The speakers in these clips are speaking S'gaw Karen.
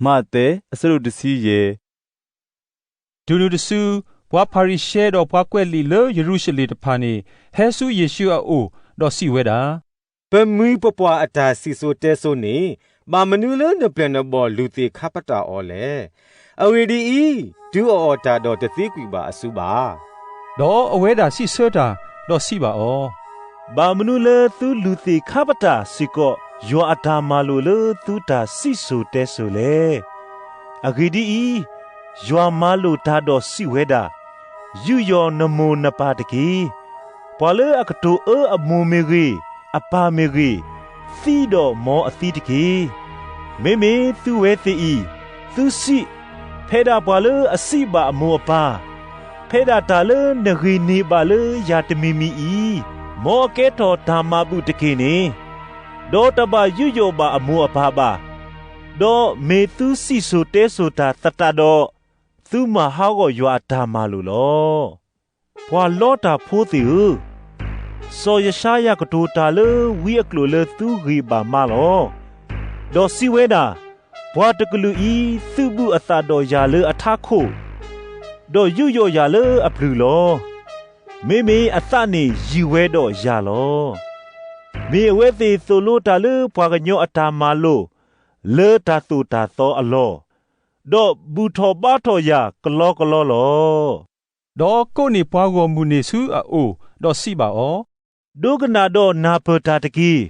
မးသဲ အဆၢဒိၣ်တဆံယဲၢ်. တုၤနုၤတစု, ပှၤဖၤရံၤၡဲဒီးပှၤကွဲးလံာ်လၢယရူၤၡလ့ၣ်တဖၣ်န့ၣ် ဟဲဆူယ့ၣ်ရှူးအအိၣ်, ဒီးစံးဝဲဒၣ်, ပမှံၤပပှၢ်အတၢ်စံၣ်စိၤတဲစိၤန့ၣ်, ဘၣ်မနုၤလၢနပျဲၢ်နဘီၣ်လူၤသ့ၣ်ခါပတာ်အီၤလဲၣ်. အဂ့ၢ်ဒ်အံၤ, တုၤအီၣ်အီၣ်တၢ်ဒီးတသ့ကွံာ်ဘၣ်အစုဘၣ်. ဒီးအဝဲဒၣ်စံးဆၢတၢ်, ဒီးစံးဘၣ်အီၤ, ဘၣ်မနုၤလၢသုလူၤသ့ၣ်ခါပတာ်စ့ၢ်ကီး ယွၤအတၢ်မၤလိာ်လၢသုတၢ်စံၣ်စိၤတဲစိၤလဲၣ်. အဂ့ၢ်ဒ်အံၤ, ယွၤမၤလိာ်တၢ်ဒီးစံးဝဲဒၣ်, ယူးယီၣ်နမိၢ်နပၢ်တက့ၢ်. ပှၤလၢအကတိၤအၢအမိၢ်မ့ၢ်ဂ့ၤ, အပၢ်မ့ၢ်ဂ့ၤ, သံဒီးမ်အသံတက့ၢ်. မ့မ့ၢ်သုဝဲသ့ၣ်အံၤ, သုစံး, ဖဲဒၣ်ပှၤလၢအစံးဘၣ်အမိၢ်အပၢ်, ဖဲဒၣ်တၢ်လၢနဂ့ၤန့ၢ်ဘၣ်လၢယၤတမံၤမံၤအံၤ, မ်အကဲထီၣ်တၢ်မၤဘူၣ်တက့ၢ်န့ၣ်, ဒီးတဘၣ်ယူးယီၣ်ဘၣ်အမိၢ်အပၢ်ဘၣ်. ဒီးမ့ၢ်သုစံၣ်စိၤတဲစိၤတၢ်သတးဒီး, သုမၤဟးဂီၤယွၤအတၢ်မၤလိာ်လီၤ. ပှၤလီတၢ်ဖိသ့ၣ်ဧၢ, စီၤယၡါယၤကတိၤတၢ်လၢဝံအကျိာ်လၢသုဂံၢ်ဘါမါလီၤ. ဒီးစံးဝဲဒၣ်, ပှၤတကလုာ်အံၤ သုးဘူးအသးဒီးယၤလၢအထးခိၣ်, ဒီးယူးယီၣ်ယၤလၢအပျုၤလီၤ. မ့မ့ၢ်အသးန့ၣ်ယံၤဝဲဒီးယၤလီၤ. မ့ၢ်အဝဲသ့ၣ်သိၣ်လိတၢ်လၢပှၤကညီအတၢ်မၤလိာ် လၢတၢ်သိၣ်တၢ်သီအလီၢ်, ဒီးဘူၣ်ထီၣ်ဘါထီၣ်ယၤကလီကလီလီၤ. ဒီးကိးန့ၢ်ပှၤဂီၢ်မုၢ်န့ၣ်ဆူအအိၣ်, ဒီးစံးဘၣ်အီၤ, ဒိကနၣ်ဒီးနၢ်ပၢၢ်တၢ်တက့ၢ်.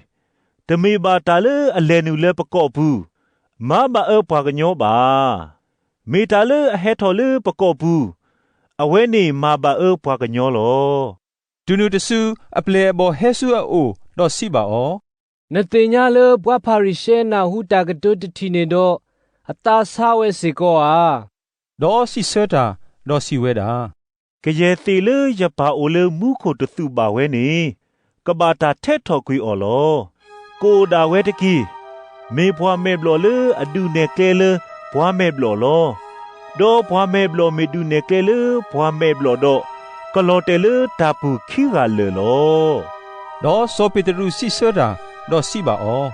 တမ့ၢ်ဘၣ်တၢ်လၢအလဲၤနုာ်လၢပကိာ်ပူၤ, မၤဘၣ်အၢပှၤကညီဘၣ်. မ့ၢ်တၢ်လၢအဟဲထီၣ်လၢပကိာ်ပူၤ, အဝဲန့ၣ်မၤဘၣ်အၢပှၤကညီလီၤ. တုၤနုၤတစု, အပျဲၢ်အဘီၣ်ဟဲဆူအအိၣ်, ဒီးစံးဘၣ်အီၤ, နသ့ၣ်ညါလၢပှၤဖၤရံၤၡဲနၢ်ဟူတၢ်ကတိၤတထံၣ်န့ၣ်ဒီး, အသးဆါဝဲစ့ၢ်ကီးဧါ. ဒီးစံးဆၢတၢ်, ဒီးစံးဝဲဒၣ်, ကယဲၢ်သ့ၣ်လၢယပၢ်အိၣ်လၢမူခိၣ်တသူၣ်ဘၣ်ဝဲန့ၣ်, ကဘၣ်တၢ်ထဲးထီၣ်ကွံာ်အီၤလီၤ. ကအိၣ်ဒၣ်ဝဲတက့ၢ်. မ့ၢ်ပှၤမဲာ်ဘျီၣ်လၢအဒုးနဲၣ်ကျဲလၢပှၤမဲာ်ဘျီၣ်လီၤ. ဒီးပှၤမဲာ်ဘျီၣ်မ့ၢ်ဒုးနဲၣ်ကျဲလၢပှၤမဲာ်ဘျီၣ်ဒီး, ကလီၤတဲာ်လၢတၢ်ပူၤခံဂၤလၢာ်လီၤ. ဒီးစီၤပ့းတရူးစံးဆၢတၢ်, ဒီးစံးဘၣ်အီၤ,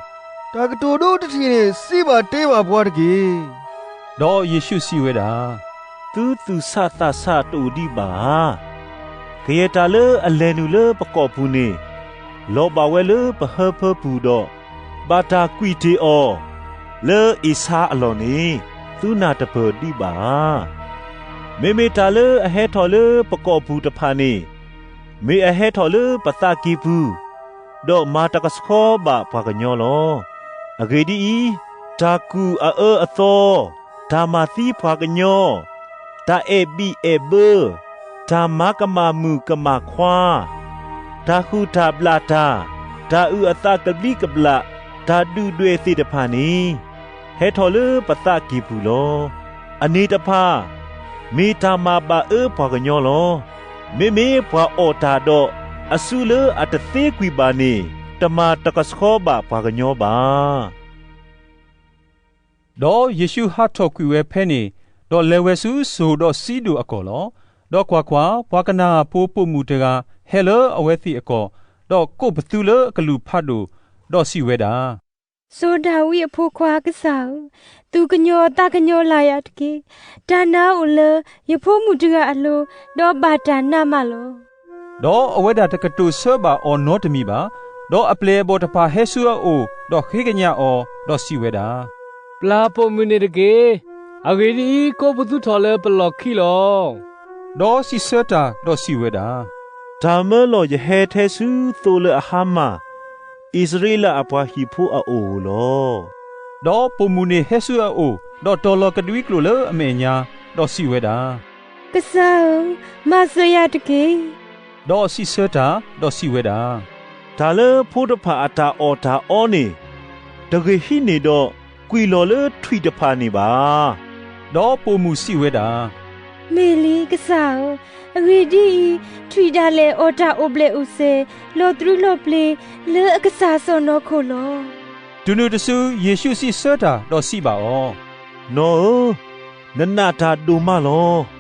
တၢ်ကတိၤဒိတထံၣ်န့ၣ်စံးဘၣ်တ့ၢ်ဘၣ်ပှၤတက့ၢ်. ဒီးယ့ၣ်ၡူးစံးဝဲဒၣ်, သုသူၣ်ဆးသးဆးတအိၣ်ဒံးဘၣ်ဧါ. ကယဲၢ်တၢ်လၢအလဲၤနုာ်လၢပကိာ်ပူၤန့ၣ်, လီၤဘၣ်ဝဲလၢပဟၢဖၢပူၤဒီး, ဘၣ်တၢ်ကွံာ်တ့ၢ်အီၤလၢအ့ၣ်ဆါအလီၢ်န့ၣ်, သုနၢ်တပၢၢ်ဒံးဘၣ်ဧါ. မ့မ့ၢ်တၢ်လၢအဟဲထီၣ်လၢပကိာ်ပူၤတဖၣ်န့ၣ်, မ့ၢ်အဟဲထီၣ်လၢပသးကံၢ်ပူၤ, ဒီးမၤတၢ်ကဆှီဘၣ်ပှၤကညီလီၤ. အဂ့ၢ်ဒ်အံၤ, တၢ်ကူၣ်အအၢအသီ, တၢ်မၤသံပှၤကညီ, တၢ်အဲၣ်ဘံၣ်အဲၣ်ဘၢ, တၢ်မၤကမၣ်မုၣ်ကမၣ်ခွါ, တၢ်ဟုၣ်တၢ်ဘျၣ်တၢ်, တၢ်အုၣ်အသးကဘျံးကဘျၣ်, တၢ်ဒုၣ်ဒွဲၣ်သ့ၣ်တဖၣ်န့ၣ်, ဟဲထီၣ်လၢပသးကံၢ်ပူၤလီၤ. အန့ၣ်တဖၣ် မ့ၢ်တၢ်မၤဘၣ်အၢပှၤကညီလီၤ. မ့မ့ၢ်ပှၤအီၣ်တၢ်ဒီးအစုလၢအတသ့ကွံာ်ဘၣ်န့ၣ်, တမၤတၢ်ကဆှီဘၣ်ပှၤကညီဘၣ်. ဒီးယ့ၣ်ၡူးဟးထီၣ်ကွံာ်ဝဲဖဲန့ၣ်, ဒီးလဲၤဝဲဆူစိၤဒီးစံဒိၣ်အကီၢ်လီၤ. ဒီးကွၢ်ကွၢ်, ပှၤကနၤဧၣ်ဖိပိာ်မုၣ်တဂၤဟဲလၢအဝဲသ့ၣ်အကီၢ်, ဒီးကိးပသူလၢအကလူၢ်ဖးဒိၣ်, ဒီးစံးဝဲဒၣ်, စီၤဒၤဝံးအဖိခွါကစၢ်ဧၢ, သူၣ်ကညီၤသးကညီၤလၢ်ယၤတက့ၢ်. တၢ်နါအိၣ်လၢယဖိမုၣ်တဂၤအလိၤ, ဒီးဘၣ်တၢ်နးမးလီၤ. ဒီးအဝဲဒၣ်တကတိၤဆၢဘၣ်အီၤနီတမံၤဘၣ်. ဒီးအပျဲၢ်အဘီၣ်တဖၣ်ဟဲဆူအအိၣ်, ဒီးဃ့ကညးအီၤ, ဒီးစံးဝဲဒၣ်, ပျၢ်ပိာ်မုၣ်န့ၣ်တက့ၢ်. အဂ့ၢ်ဒ်အံၤ, ကိးပသူထီၣ်လၢပလီၢ်ခံလီၤ. ဒီးစံးဆၢတၢ်, ဒီးစံးဝဲဒၣ်, တၢ်မၢလီၤယဟဲထဲဆူသိလၢအဟါမၢ်, အံၣ်စရ့လးအပှၤဟံၣ်ဖိအအိၣ်ဧိၤလီၤ. ဒီးပိာ်မုၣ်န့ၣ်ဟဲဆူအအိၣ်, ဒီးတီၤလီၤကဒွံကျိာ်လၢအမဲာ်ညါ, ဒီးစံးဝဲဒၣ်, ကစၢ်ဧၢ, မၤစၢၤယၤတက့ၢ်. ဒီးစံးဆၢတၢ်, ဒီးစံးဝဲဒၣ်, တၢ်လၢဖိတဖၣ်အတၢ်အီၣ်တၢ်အီန့ၣ်, တဂ့ၤဟံးန့ၢ်ဒီး ကွံာ်လီၤလၢထွံၣ်တဖၣ်န့ၣ်ဘၣ်. ဒီးပိာ်မုၣ်စံးဝဲဒၣ်, မ့ၢ်လံကစၢ်ဧၢ, အဂ့ၢ်ဒ်အံၤ, ထွံၣ်ဒၣ်လဲာ်အီၣ်တၢ်အိၣ်ဘျဲၣ်အိၣ်စဲၤ, လီၤတြူလီၤပျ့ၤ, လၢအကစၢ်စီၢ်နီၤခိၣ်လီၤ. တုၤနုၤတစု, ယ့ၣ်ၡူးစံးဆၢတၢ်, ဒီးစံးဘၣ်အီၤ, နီၢ်ဧၢ, နနာ်တၢ်ဒိၣ်မးလီၤ.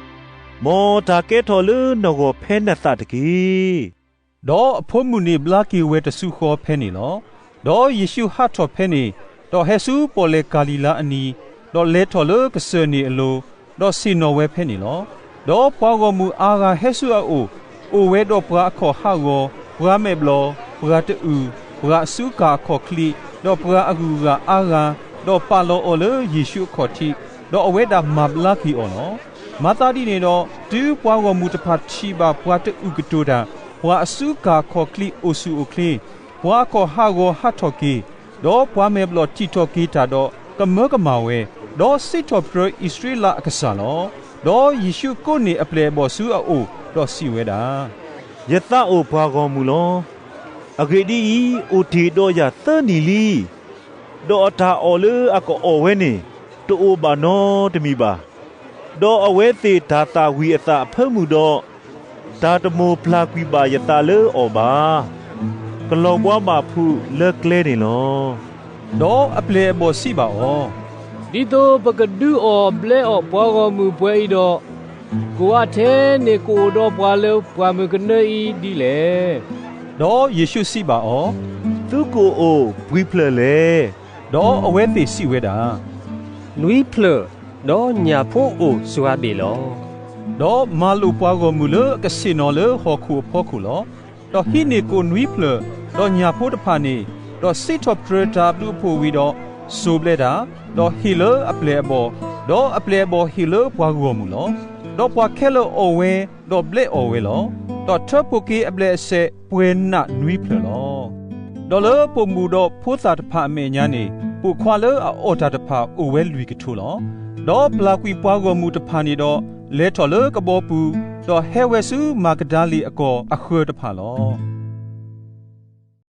မ်တၢ်ကဲထီၣ်လၢနဂီၢ်ဖဲနသးတက့ၢ်. ဒီးအဖိမုၣ်န့ၣ်ဘျါက့ၤဝဲတစုဃီဖဲန့ၣ်လီၤ. ဒီးယ့ၣ်ၡူးဟးထီၣ်ဖဲန့ၣ်, ဒီးဟဲဆူပီၣ်လဲၣ်ကၤလံၤလါအနံၤ, ဒီးလဲၤထီၣ်လၢကစၢၢ်န့ၣ်အလိၤ, ဒီးဆ့ၣ်နီၤဝဲဖဲန့ၣ်လီၤ. ဒီးပှၤဂီၢ်မုၢ်အါဂၤဟဲဆူအအိၣ်, အိၣ်ဝဲဒီးပှၤအခီၣ်ဟးဂီၤ, ပှၤမဲာ်ဘျီၣ်, ပှၤတအုၣ်, ပှၤအစုကၢ်အခီၣ်ချံ, ဒီးပှၤအဂုၤအဂၤအါဂၤ, ဒီးပာ်လီၤအီၤလၢယ့ၣ်ရှူးအခီၣ်ထံး, ဒီးအဝဲဒၣ်မၤဘျါက့ၤအီၤလီၤ. မၤသးဒ်န့ၣ်ဒီး, တုၤပှၤဂီၢ်မုၢ်တဖၣ်ထံၣ်ဘၣ်ပှၤတအုၣ်ကတိၤတၢ်, ပှၤအစုကၢ်အခီၣ်ချံအိၣ်ဆူၣ်အိၣ်ချ့, ပှၤအခီၣ်ဟးဂီၤဟးထီၣ်က့ၤ, ဒီးပှၤမဲာ်ဘျီၣ်ထံၣ်ထီၣ်က့ၤတၢ်ဒီး ကမၢကမၣ်ဝဲ, ဒီးစံးထီၣ်ပတြၢၤအံၣ်စရ့လးအကစၢ်လီၤ. ဒီးယ့ၣ်ရှူးကိးန့ၢ်အပျဲၢ်အဘီၣ်ဆူအအိၣ်, ဒီးစံးဝဲဒၣ်, ယသးအိၣ်ပှၤဂီၢ်မုၢ်လီၤ. အဂ့ၢ်ဒ်အံၤ, အိၣ်တ့ၢ်ဒီးယၤသၢနံၣ်လံ. ဒီးအတၢ်အီၣ်လၢအကအီၣ်ဝဲန့ၣ်, တအိၣ်ဘၣ်နီတမံၤဘၣ်. ဒီးအဝဲသ့ၣ်တၢ်သၣ်ဝံၤအသးအဖၢမုၢ်ဒီး, တၢ်တမိၣ်ပျၢ်ကွံာ်ဘၣ်ယသးလၢအီၤဘၣ်. ကလီၤဘှါဘၣ်ဖုးလၢကျဲန့ၣ်လီၤ. ဒီးအပျဲၢ်အဘီၣ်စံးဘၣ်အီၤ, ဒ်သိးပကဒုးအီၣ်ဘျဲအီၣ်ပှၤဂီၢ်မုၢ်ပှဲၤအံၤဒီး, ကိးဂၤထဲန့ၣ်ကအိၣ်ဒီးပှၤလၢပှၢ်မုၢ်ကနၢအံၤဒ်လဲၣ်. ဒီးယ့ၣ်ရှူးစံးဘၣ်အီၤ, သုကအိၣ်ပှဲၤဖျၢၣ်လဲၣ်. ဒီးအဝဲသ့ၣ်စံးဝဲဒၣ်, နွံဖျၢၣ်, ဒီးညၣ်ဖိအိၣ်စှၤဘ့ၣ်လီၤ. ဒီးမၤလိာ်ပှၤဂီၢ်မုၢ်လၢအကဆ့ၣ်နီၤလၢဟီၣ်ခိၣ်အဖီခိၣ်လီၤ. ဒီးဟံးန့ၢ်ကိၣ်နွံဖျၢၣ်, ဒီးညၣ်ဖိတဖၣ်န့ၣ်, ဒီးစံးထီၣ်ပတြၢၤတၢ်ဘျုးအဖှိၣ်ဝံၤဒီး, စိၤဘျဲတၢ်, ဒီးဟ့ၣ်လၢအပျဲၢ်အဘီၣ်, ဒီးအပျဲၢ်အဘီၣ်ဟ့ၣ်လၢပှၤဂီၢ်မုၢ်လီၤ. ဒီးပှၤခဲလၢာ်အီၣ်ဝဲ, ဒီးဘျဲအီၣ်ဝဲလီၤ. ဒီးထၢဖှိၣ်က့ၤအဘျဲၣ်အစဲးပှဲၤနးနွံဖျၢၣ်လီၤ. ဒီးလၢပိာ်မုၣ်ဒီးဖိသၣ်တဖၣ်အမဲာ်ညါန့ၣ်, ပိာ်ခွါလၢအအီၣ်တၢ်တဖၣ်အိၣ်ဝဲလွံၢ်ကထိလီၤ. ဒီးပျၢ်ကွံာ်ပှၤဂီၢ်မုၢ်တဖၣ်န့ၣ်ဒီး, လဲၤထီၣ်လၢကဘီပူၤ, ဒီးဟဲဝဲဆူမၤကဒၤလ့ၣ်အကီၢ်အဃၢၤတဖၣ်လီၤ.